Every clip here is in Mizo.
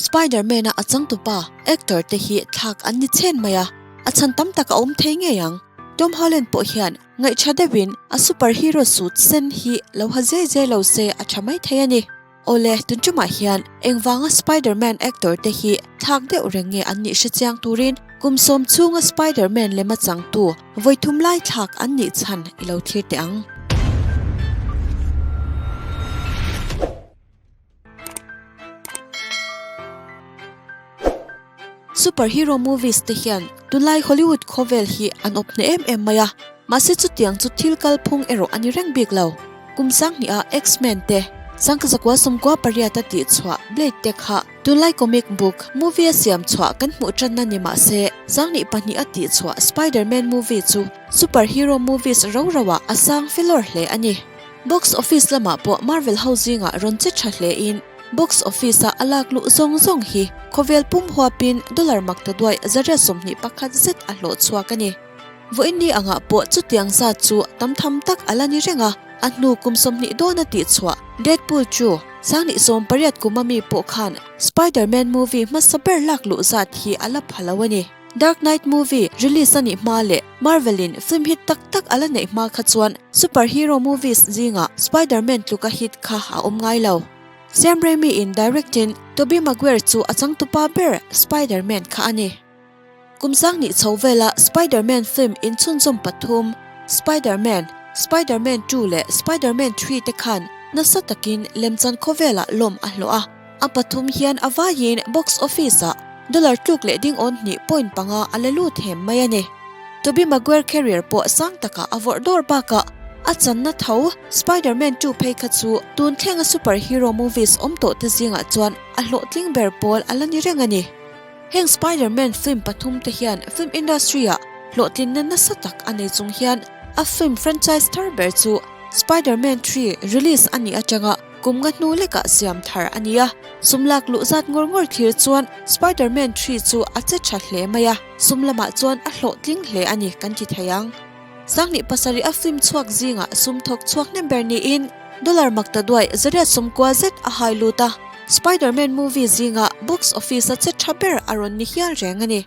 Spider-Man-a a changtupa, actor, te hi thlak an ni chhen mai a, a chhan tam tak a awm thei ngei ang. Tom Holland pawh hian ngaihṭha deuhin a superhero suit sen hi lo ha zai zai lo se a ṭha mai thei a ni. Awle, tun ṭumah hian engvanga Spider-Man actor te hi thlak deuh reng nge an nih hre chiang turin kum sawm chhunga Spider-Man lema changtu vawi thum lai thlak an nih chhan i lo thlir teh ang. Superhero movies te hian tunlai Hollywood khawvel hi an awp hneh em em mai a, mahse chutiang chu thil kalphung erawh a ni reng bik lo. Kum sanghnih a X-Men te, Sangkazakua sawmkua pariat a tihchhuah Blade te kha tunlai comic book movie a siam chhuah kan hmuh tanna ni mahse sanghnih pahnih a tihchhuah Spider-Man movie chu superhero movies ro ro ah a sang filawr hle a ni. Box office lamah pawh Marvel ho zingah rawn che tha hle in box office a a lak luh zawng zawng hi khawvel pum huapin dollar mak ta duai 121 zet a hlawh chhuak a ni. Vawiin ni angah pawh chutiang zat chu tam tham tak a la ni reng a, a hnu kum 20 dawn a tih chhuah Deadpool chu 2018 kum ami pawh khan Spider-Man movie hmasa ber lak luh zat hi a la pha lo a ni. Dark Knight movie release a nih hma leh Marvel in film hit tak tak a la neih hma kha chuan superhero movies zingah Spider-Man tluka hit kha a awm ngai lo. Sam Raimi in direct in Tobey Maguire chu a changtupa ber Spider-Man kha a ni. Kum sang nih chho vela Spider-Man film inchhunzawm pathum Spider-Man, Spider-Man 2 leh Spider-Man 3 te khan nasa takin lemchan khawvelah lawm a hlawh a. A pathum hian a vaiin box office ah dollar tluk leh ding awn hnih point panga a la lut hem mai a ni. Tobey Maguire career pawh sang takah a vawrh dawr bakah a channa tho Spider-Man 2 phei kha chu tun thlenga superhero movies awm tawh te zingah chuan a hlawhtling ber pawl a la ni reng a ni. Heng Spider-Man film pathum te hian film industry ah hlawhtlinna nasa tak a nei chung hian a film franchise thar ber chu Spider-Man 3 release a nih atanga Kum nga hnu lekah siam thar a ni a, sum lak luh zat ngawr ngawr thlir chuan Spider-Man 3 chu a che tha hle mai a, sum lamah chuan a hlawhtling hle a ni kan ti thei ang. Sanghnih pasarih a film chhuak zingah sum thawk chhuak hnem ber niin dollar makta duai zariat sawmkua zet a hai lut a, Spider-Man movie zingah box office a che tha ber a rawn ni hial reng a ni.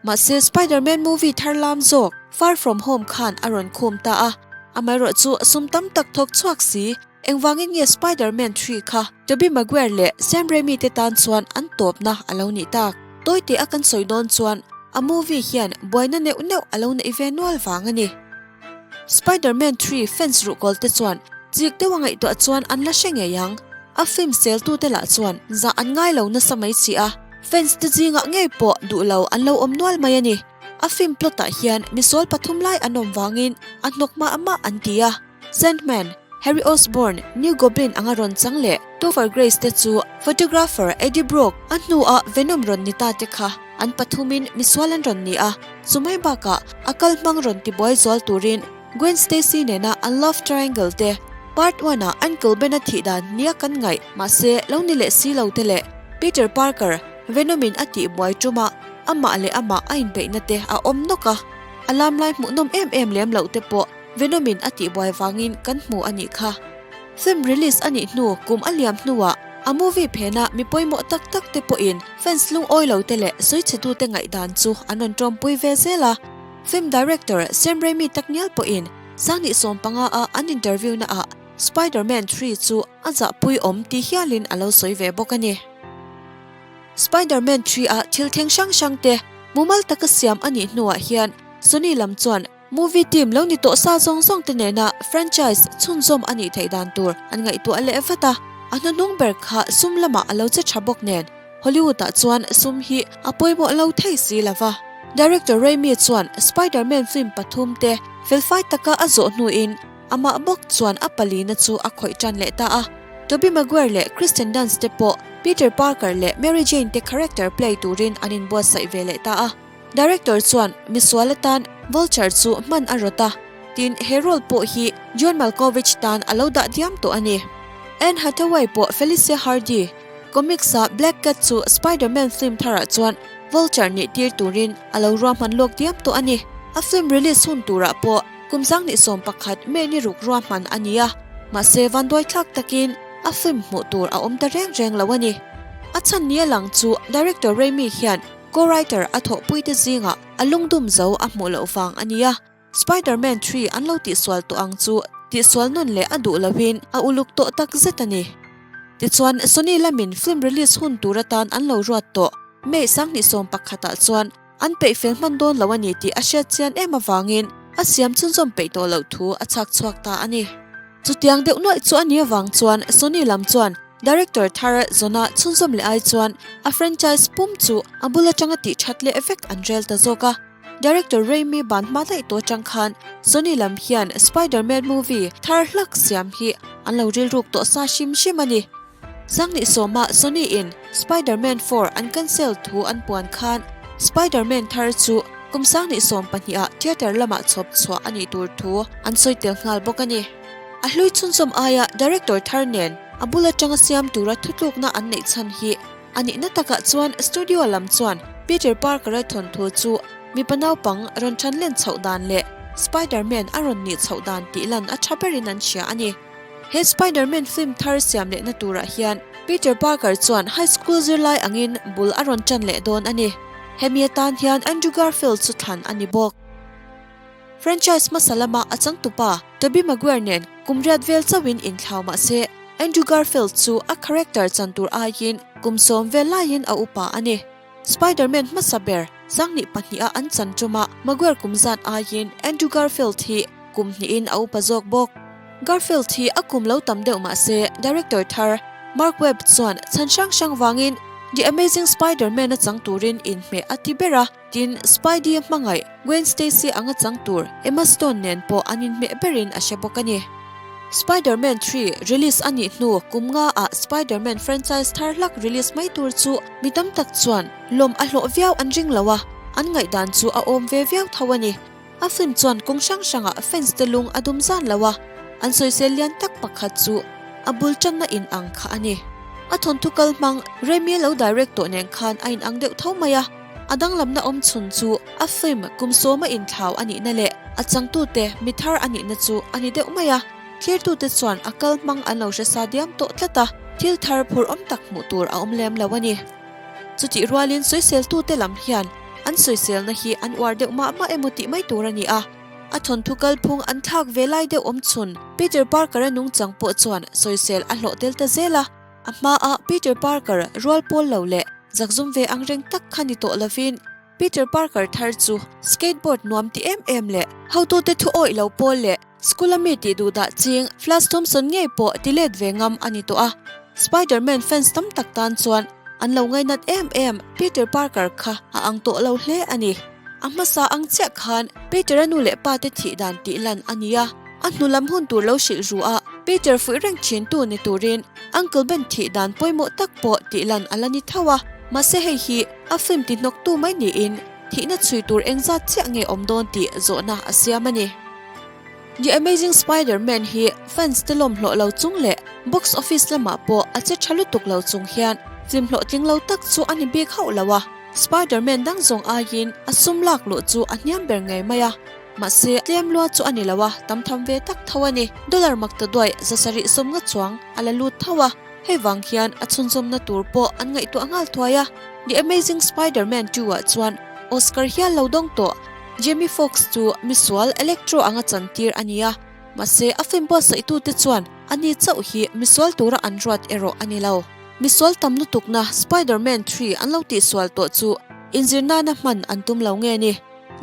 Mahse Spider-Man movie thar lam zawk Far From Home khan a rawn khum ta a, amaherawh chu sum tam tak thawk chhuak si. Engvangin nge Spider-Man 3 kha Tobey Maguire leh Sam Raimi te tan chuan an tawpna a lo nih tak? Tawite a kan sawi dawn chuan a movie hian buaina neuh neuh a lo neih ve nual vang a ni. Spider-Man 3 fans ruhkawl te chuan chik deuh a ngaihtuah chuan an la hre ngei ang. A film sel tute lah chuan zah an ngai lo nasa mai si a, fans te zingah ngei pawh duh lo an lo awm nual mai a ni. A film plot ah hian misual pathum lai an awm vangin a hnawk mah mah an ti a. Sandman, Harry Osborn, New Goblin anga rawn chang leh Topher Grace te chu photographer Eddie Brock a hnuah Venom rawn ni ta te kha an pathumin misual an rawn ni a, chumai bakah a kal hmang rawn tibuai zual turin Gwen Stacy nena an love triangle te part one ah Uncle Ben a thih dan nia kan ngaih mahse lo ni leh si lo te leh Peter Parker Venom in a tihbuai tumah amah leh amah a inbeihna te a awm nawk a, a lam lai hmuhnawm em em lem loh te pawh Venom in a tihbuai vangin kan hmu a nih kha. Film release a nih hnu kum a liam hnuah a movie phena mi pawimawh tak tak te pawhin fans lungawi lo te leh sawichhetu te ngaihdan chu an rawn tawmpui ve zel a. Film director Sam Raimi takngial pawhin Sanghnih 15 a an interview na ah Spider-Man 3 chu a zahpui awm ti hialin a lo sawi ve bawk a ni. Spider-Man 3 a thil thleng hrang hrang te mumal taka siam a nih hnuah hian Sony lam chuan Movie team lo ni tawh sa zawng zawng te nena franchise chhunzawm a nih theih dan tur an ngaihtuah leh vat a, a hnuhnung ber kha sum lamah a lo che tha bawk nen Hollywood ah chuan sum hi a pawimawh lo thei si lo va. Director Raimi chuan Spider-Man film pathum te felfai taka a zawh hnuin amah bawk chuan a palina chu a khawih tan leh ta a. Tobey Maguire leh Kristen Dunst te pawh Peter Parker leh Mary Jane te character play turin an inbuatsaih ve leh ta a. Director chuan misual atan Vulture chu hman a rawt a, tin he role pawh hi John Malkovich tan a lo dah diam tawh a ni. Anne Hathaway pawh Felicia Hardy comics a Black Cat chu Spider-Man film tharah chuan Vulture nih tir turin a lo ruahman lawk diam tawh a ni. A film release hun turah pawh kum 2011 May ni ruk ruahman a ni a, mahse vanduaithlak takin a film hmuh tur a awm ta reng reng lo a ni. A chhan nia lang chu Director Raimi hian co-writer a thawhpuite zingah a lungdum zo a hmuh loh vang a nia. Spider-Man 3 an lo tihsual tawh ang chu tihsual nawn leh a duh loin a uluk tawh tak zet a ni. Tichuan, Sony lamin film release hun tur atan an lo ruat tawh May 2011 ah chuan an peih fel hman dawn lo a ni tih a hriat chian em avangin a siam chhunzawm peih tawh loh thu a chhak chhuak ta a ni. Chutiang deuh nuaih chu a nih avang chuan Sony lam chuan Director thar zawna chhunzawm leh ai chuan a franchise pum chu a bul atanga tih that leh vek an rel ta zawk a. Director Raimi ban hma daih tawh atang khan Sony lam hian Spider-Man movie thar hlak siam hi an lo rilruk tawh sa hrim hrim a ni. Sanghnih sawma Sony in Spider-Man 4 an cancel thu an puan khan Spider-Man thar chu kum 2012 ah theatre lamah chhawp chhuah a nih tur thu an sawi tel nghal bawk a ni. A hlui chhunzawm aia director thar nen a bul atanga siam tura thutlukna an neih chhan hi a nihna takah chuan studio lam chuan Peter Parker-a thawnthu chu mipa naupang rawn than len chhoh dan leh Spider-Man a rawn nih chhoh dan tih lan a tha berin an hria a ni. He Spider-Man film thar siam lehna turah hian Peter Parker chuan high school zirlai angin bul a rawn tan leh dawn a ni. Hemi atan hian Andrew Garfield chu thlan a ni bawk. Franchise hmasa lama a changtupa Tobey Maguire nen kum riat vel chauhin inthlau mah se, Andrew Garfield chu a character chan tur aiin kum sawm vel laiin a upa a ni. Spider-Man hmasa ber Sanghnih pahniha an chan ṭuma Maguire kum zat aiin Andrew Garfield hi kum hnihin a upa zawk bawk. Garfield hi a kum lo tam deuh mah se director thar Mark Webb chuan chhan hrang hrang vangin The Amazing Spider-Man a chang turin inhmeh a ti ber a, tin Spidey a hmangaih Gwen Stacy anga chang tur Emma Stone nen pawh an inhmeh berin a hre bawk a ni. Spider-Man 3 release a nih hnu kum nga ah Spider-Man franchise thar hlak release mai tur chu mi tam tak chuan lawm a hlawh viau an ring lo a, an ngaihdan chu a awm ve viau tho a ni. A film chuan kawng hrang hrangah fans te lung a dum zan lo a, an sawisel lian tak pakhat chu a bul tanna in ang kha a ni. A thawnthu kal hmang Raimi lo direct tawh nen khan a inang deuh tho mai a, a danglamna awm chhun chu a film kum sawma inthlau a nihna leh a changtute mi thar a nihna chu a ni deuh mai a, thlirtute chuan a kal hmang an lo hre sa diam tawh tlat a, thil thar phur awm tak hmuh tur a awm lem lo a ni. Chutih rualin sawiseltute lam hian an sawiselna hi an uar deuh mah mah emaw tih mai tur a ni a, a thawnthu kalphung an thlak ve lai deuh awm chhun Peter Parker-a nungchang pawh chuan sawisel a hlawh tel ta zel a. A hmaah Peter Parker rual pawl lo leh zakzum ve ang reng tak kha ni tawh lovin Peter Parker thar chu skateboard nuam ti em em leh hotute thu awih lo pawl leh School a mi tih duh dah ching Flash Thompson ngei pawh ti let ve ngam a ni tawh a, Spider-Man fans tam tak tan chuan an lo ngainat em em Peter Parker kha a ang tawh lo hle a ni. A hmasa ang chiah khan Peter-a nu leh pa te thih dan tih lan a ni a, a hnu lam hun tur lo hrilh ru a, Peter fuih reng thin tu ni turin Uncle Ben thih dan pawimawh tak pawh tih lan a la ni tho a, mahse hei hi a film ti hnawktu mai niin Thihna chhui tur engzat chiah nge awm dawn tih zawhna a siam a ni. The Amazing Spider-Man hi fans te lawm hlawh lo chung leh box office lamah pawh a che tha lutuk lo chung hian film hlawhtling lo tak chu a ni bik hauh lo a, Spider-Man dang zawng aiin a sum lak luh chu a hniam ber ngei mai a, mahse tlem lua chu a ni lo a, tam tham ve tak tho a ni. Dollar makta duai 750 chuang a la lut tho a. Hei vang hian a chhunzawmna tur pawh an ngaihtuah nghal thuai a, The Amazing Spider-Man 2 ah chuan Oscar hial lo dawng tawh. Jamie Foxx chu misual Electro anga chantir a ni a, mahse a film buatsaih-tute chuan ani chauh hi misual tura an ruat erawh a ni lo. Misual tam lutukna Spider-Man 3 an lo tihsual tawh chu inzir nana hman an tum lo nge ni?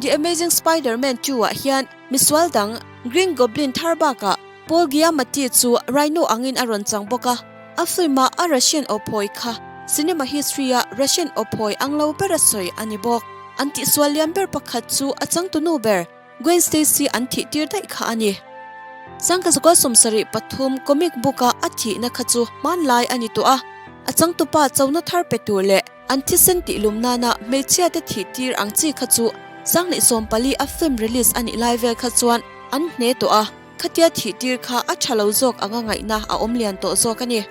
The Amazing Spider-Man 2 ah hian misual dang Green Goblin thar bakah Paul Giamatti chu Rhino angin a rawn chang bawk a, a film-a a Russian aw phawi kha cinema history-a Russian aw phawi ang lo bera sawi a ni bawk. An tihsual lian ber pakhat chu a changtunu ber Gwen Stacy an thih tir daih kha a ni. Sangkazukua 73 comic book-a a thihna kha chu hmanlai a ni tawh a, a changtupa chona thar pe tur leh an thisen tihlum nana hmeichhiate thih tir ang chi kha chu 2014 a film release a nih lai vel kha chuan an hne tawh a. Khatia thih tir kha a tha lo zawk anga ngaihna a awm lian tawh zawk a ni.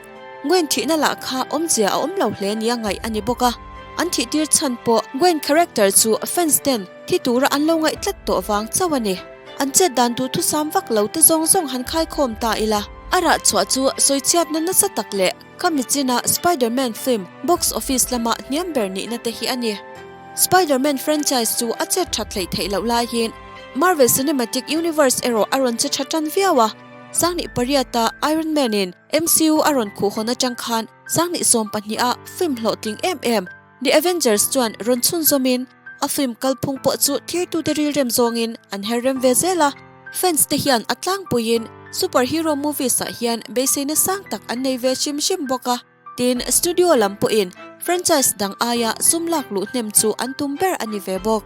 Gwen thihna lah kha awmzia a awm lo hle nia ngaih a ni bawk a. An thih tir chhan pawh Gwen character chu fans ten thi tura an lo ngaih tlat tawh vang chauh a ni. An chet dan duhthusam vak lo te zawng zawng han khaikhawm ta ila. A rah chhuah chu sawichhiatna nasa tak leh khami china Spider-Man film box office lama hniam ber nihna te hi a ni. Spider-Man franchise chu a chet that hleih theih loh laiin Marvel Cinematic Universe erawh a rawn che tha tan viau a, 2008 a Iron Man in MCU a rawn khuhhawn atang khan 2012 a film hlawhtling em em The Avengers chuan rawn chhunzawmin a film kalphung pawh chu thirtute rilrem zawngin an her rem ve zel a, fans te hian a tlangpuiin superhero movies ah hian beiseina sang tak an nei ve hrim hrim bawk a, tin studio lam pawhin franchise dang aia sum lak luh hnem chu an tum ber a ni ve bawk.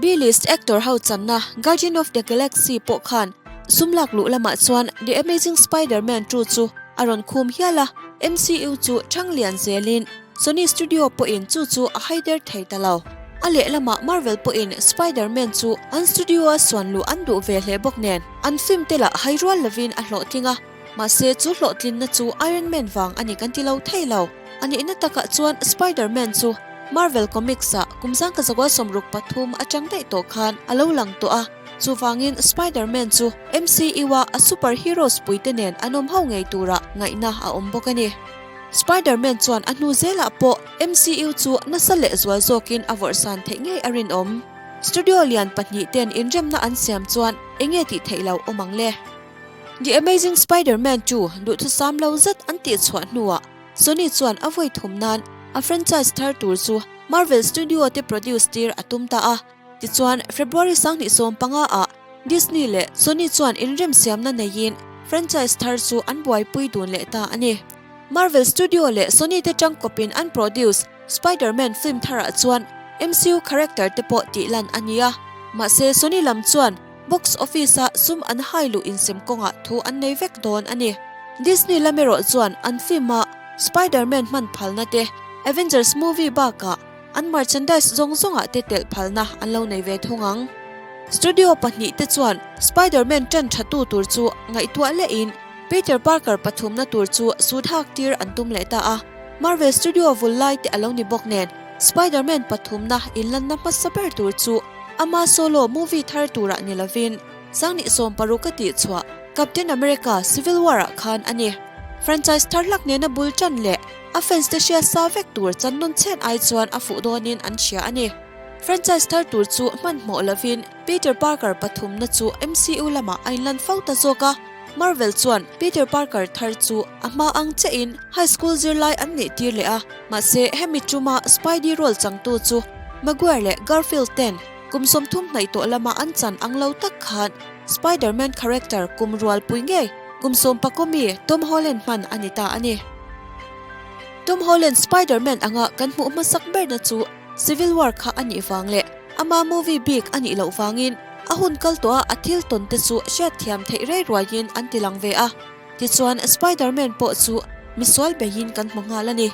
B-list actor ho channa Guardian of the Galaxy pawh khan sum lak luh lamah chuan The Amazing Spider-Man 2 chu a rawn khum hial a, MCU chu thang lian zelin Sony Studio pawhin chu chu a haider thei ta lo. A lehlamah Marvel pawhin Spider-Man chu an studio-a suan luh an duh ve hle bawk nen an film te lah hai rual lovin a hlawhtling a, mahse chu hlawhtlinna chu Iron Man vang a ni kan ti lo thei lo. A nihna takah chuan Spider-Man chu Marvel Comics-ah kum zangka zakua 63 atang daih tawh khan a lo lang tawh a, chuvangin Spider-Man chu MCU-a a superheroes puite nen an awm ho ngei tura ngaihna a awm bawk a ni. Spider-Man chuan a hnu zelah pawh MCU chu nasa lehzual zawkin a vawrhsan theih ngei a rinawm. Studio lian pahnihten inremna an siam chuan eng nge tih theih loh awm ang le? The Amazing Spider-Man 2 duhthusam lo zet an tihchhuah hnuah Sony chuan a vawi thum nan a franchise thar tur chu Marvel Studio te produce tir a tum ta a. Tichuan, February 2015 ah Disney leh Sony chuan inremsiamna neiin franchise thar chu an buaipui dun leh ta a ni. Marvel Studio leh Sony te tangkawpin an produce Spider-Man film tharah chuan MCU character te pawh tihlan a ni a. Mahse, Sony lam chuan Box office-a sum an hai luh insem kawngah thu an nei vek dawn a ni. Disney lam erawh chuan an film-a Spider-Man hman phalna te, Avengers movie bakah an merchandise zawng zawngah te telh phalna an lo nei ve thung ang. Studio pahnihte chuan Spider-Man ṭan ṭhatu tur chu ngaihtuah lehin Peter Parker pathumna tur chu sut hak tir an tum leh ta a. Marvel Studio vul lai te a lo ni bawk nen Spider-Man pathumna inlanna hmasa ber tur chu Ama solo movie thar turah ni lovin 2016 a tihchhuah Captain America, Civil War ah khan a ni. Franchise thar hlak nena bul tan leh a fans te hria sa vek tur chan nawn chhen ai chuan a fuh dawnin an hria a ni. Franchise thar tur chu hmanhmawh lovin Peter Parker pathumna chu MCU lamah a inlan fo ta zawk a, Marvel chuan Peter Parker thar chu a hma ang chiahin high school zirlai an nih tir leh a, mahse hemi tuma Spidey role changtu chu Maguire leh Garfield ten kum 30 hnaih tawh lama an chan ang lo tak khan Spider-Man character kum rualpui ngei kum 14 mi Tom Holland hman a ni ta a ni. Tom Holland Spider-Man anga kan hmuh hmasak berna chu Civil War kha a nih vang leh ama movie bik a nih loh vangin a hun kal tawh a a thil tawn te chu hriatthiam theih rei ruaiin an ti lang ve a. Tichuan Spider-Man pawh chu misual beiin kan hmu nghal a ni.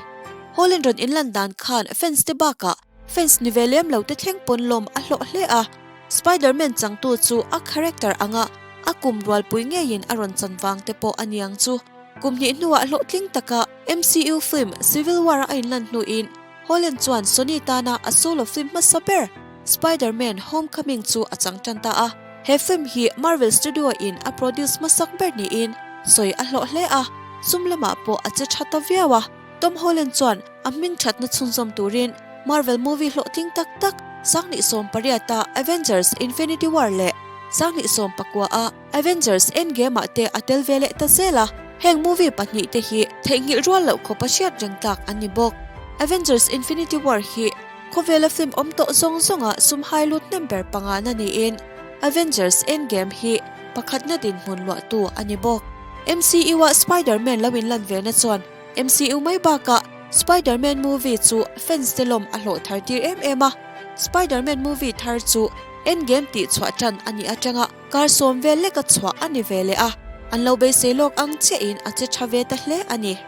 Holland rawn inlan dan khan fans te bakah fans ni ve lem lo te thleng pawn lawm a hlawh hle a. Spider-Man changtu chu a character anga a kum rualpui ngeiin a rawn chan vang te pawh a niang chu. Kum hnih hnuah hlawhtling taka MCU film Civil War a inlan hnuin Holland chuan Sony tana a solo film hmasa ber Spider-Man, Homecoming chu a chang tan ta a. He film hi Marvel Studio in a produce hmasak ber niin sawi a hlawh hle a, sum lamah pawh a che tha ta viau a. Tom Holland chuan a hming thatna chhunzawm turin Marvel movie hlawhtling tak tak 2018 a Avengers, Infinity War leh 2019 a Avengers, Endgame ah te a tel ve leh ta zel a, heng movie pahnihte hi theihnghilh rual loh khawpa hriat reng tlak an ni bawk. Avengers, Infinity War hi khawvela film awm tawh zawng zawnga sum hai lut hnem ber pangana niin Avengers, Endgame hi pakhatna dinhmun luahtu a ni bawk. MCU-a Spider-Man lo inlan vena chuan MCU mai bakah Spider-Man movie chu fans te lawm a hlawh thar tir em em a, Spider-Man movie thar chu Endgame tih chhuah tan a nih atanga Kar sawm vel lek a chhuah a ni ve leh a, an lo beisei lawk ang chiahin a che tha ve ta hle a ni.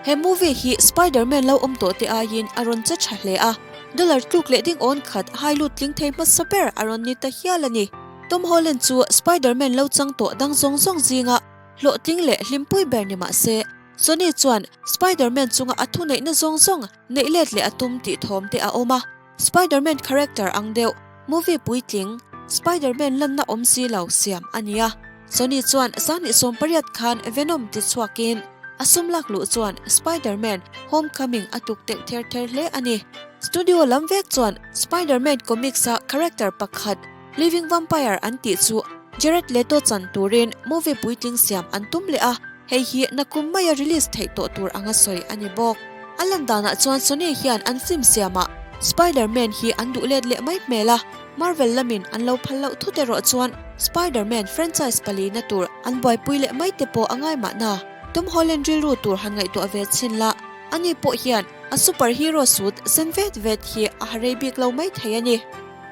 He movie hi Spider-Man lo awm tawh te aiin a rawn che tha hle a, dollar tluk leh ding awn khat hai lut tling thei hmasa ber a rawn ni ta hial a ni. Tom Holland chu Spider-Man lo chang tawh dang zawng zawng zinga hlawhtling leh hlimpui ber ni mah se, Sony chuan Spider-Man chunga a thuneihna zawng zawng neih let leh a tum tih thawm te a awm a. Spider-Man character ang deuh movie puitling Spider-Man lanna awm si lo siam a ni a. Sony chuan 2018 khan Venom ti chhuakin a sum lak luh chuan Spider-Man, Homecoming a tuk telh ther ther hle a ni. Studio lam vek chuan Spider-Man comics-a character pakhat Living Vampire an tih chu Jared Leto chan turin movie puitling siam an tum leh a, hei hi nakum maia release theih tawh tur anga sawi a ni bawk. A lan danah chuan Sony hian an film siamah Spider-Man hi an duh let leh mai hmel a, Marvel lamin an lo phal loh thut erawh chuan Spider-Man franchise palina tur an buaipui leh mai te pawh a ngai mahna. Tom Holland rilru tur han ngaihtuah ve chhin la, ani pawh hian a superhero suit sen vet vet hi a ha rei bik lo mai thei a ni.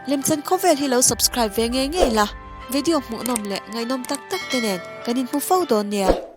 Lemchan khawvel hi lo subscribe ve ngei ngei la, video hmuhnawm leh ngaihnawm tak tak te nen kan inhmu fo dawn nia.